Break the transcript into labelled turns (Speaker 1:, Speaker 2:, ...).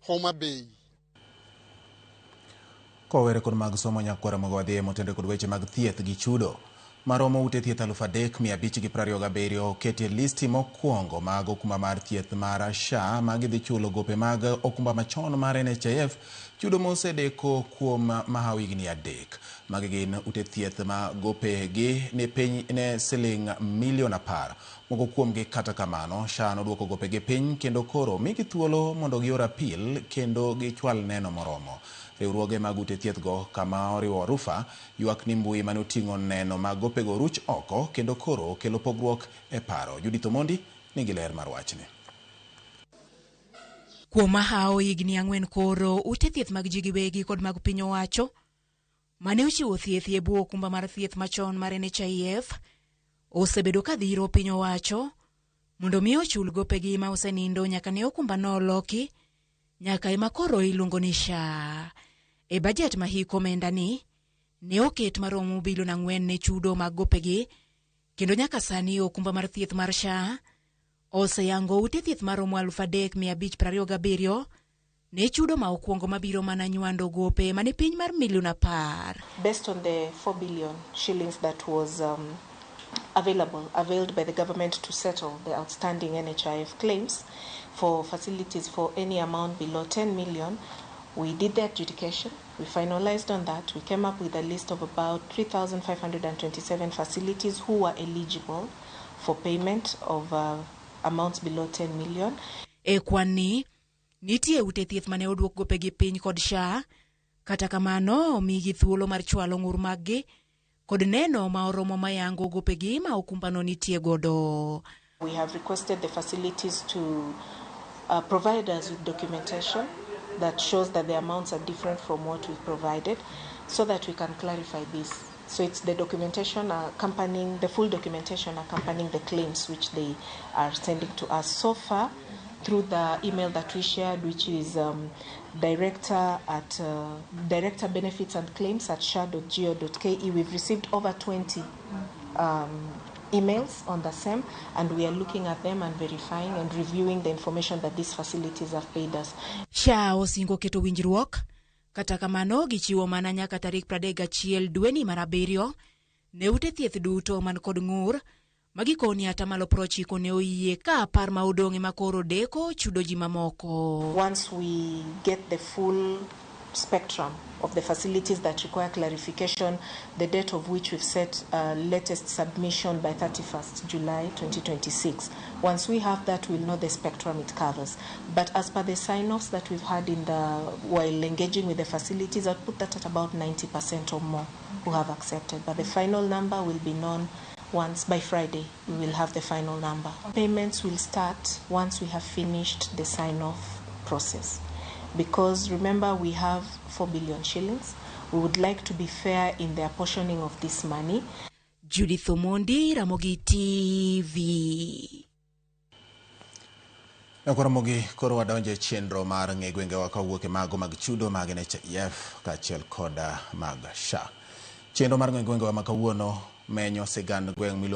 Speaker 1: Homa Bay.
Speaker 2: Kowere kod mag somo nyakwara mogo wadhiye motenore kod weche mag thieth gi chudo. Maromo ute thieth 3527 oketi e listi mokwongo mag okumba mar thieth mar SHA ma gidhi chulo gope mag okumba machon mar NHIF chudo mosedeko kuom mahawo higni 3. Magi gin ute thieth ma gope gi ni piny ne siling milion 10. Moko kuomgi kata kamano, SHA noduoko gopegi piny kendo koro migi thuolo mondo gior apil kendo gichwal neno moromo. Riwruoge mag ute thieth go kama oriwo Rufa ywak ni mbui mane oting'o neno mag gopego ruch oko kendo koro kelo pogruok e paro. Judith Omondi nigi ler mar wachni.
Speaker 3: Kuom mahawo higni 4 koro, ute thieth mag ji giwegi kod mag piny owacho mane ochiwo thieth e bwo okumba mar thieth machon mar NHIF osebedo ka dhiro piny owacho mondo mi ochul gopegi ma osenindo nyaka ne okumba no oloki nyaka ema koro iluongo ni SHA. E bajet ma hik omenda ni ne oket maromo bilion 4 ne chudo mag gopegi kendo nyaka sani okumba mar thieth mar SHA oseyango ute thieth maromo 3527 ne chudo ma okwongo mabiro mana nywando gope mane piny mar milion 10.
Speaker 4: Based on the 4 billion shillings that was availed by the government to settle the outstanding NHIF claims for facilities for any amount below 10 million, we did the adjudication, we finalized on that, we came up with a list of about 3,527 facilities who were eligible for payment of amounts below 10 million.
Speaker 3: E kwan ni, nitie ute thieth mane oduok gopegi piny kod SHA, kata kamano omigi thuolo mar chwalo ng'ur maggi kod neno ma oromo mayango gopegi ma okumbano nitie godo.
Speaker 4: We have requested the facilities to provide us with documentation that shows that the amounts are different from what we've provided so that we can clarify this. So it's the documentation accompanying, the full documentation accompanying the claims which they are sending to us. So far, through the email that we shared, which is director at director benefits and claims at sha.go.ke, we've received over 20 emails on the same, and we are looking at them and verifying and reviewing the information that these facilities have paid us.
Speaker 3: SHA osingo keto winjruok, kata kamano gichiwo mana nyaka tarik 31 dweni mar 7 ne ute thieth duto man kod ng'ur magikoni atamalo 90 ne oyie ka 10 ma odong' ema koro deko chudo ji mamoko.
Speaker 4: Once we get the full spectrum of the facilities that require clarification, the date of which we've set latest submission by 31st July 2026. Once we have that, we'll know the spectrum it covers. But as per the sign-offs that we've had in the while engaging with the facilities, I'd put that at about 90% or more who have accepted. But the final number will be known once by Friday. We will have the final number. Payments will start once we have finished the sign-off process. Because remember, we have 4 billion shillings. We would like to be fair in the apportioning of this money.
Speaker 3: Judith Omondi, Ramogi TV.
Speaker 2: Ramogi koro wadonjo e chenro mar ng'e gwengewa kawuok e mago mag chudo mag NHIF kaachiel koda mag SHA. Chenro mar ng'e gwengewa ma kawuono menyo sigand gweng' miluongo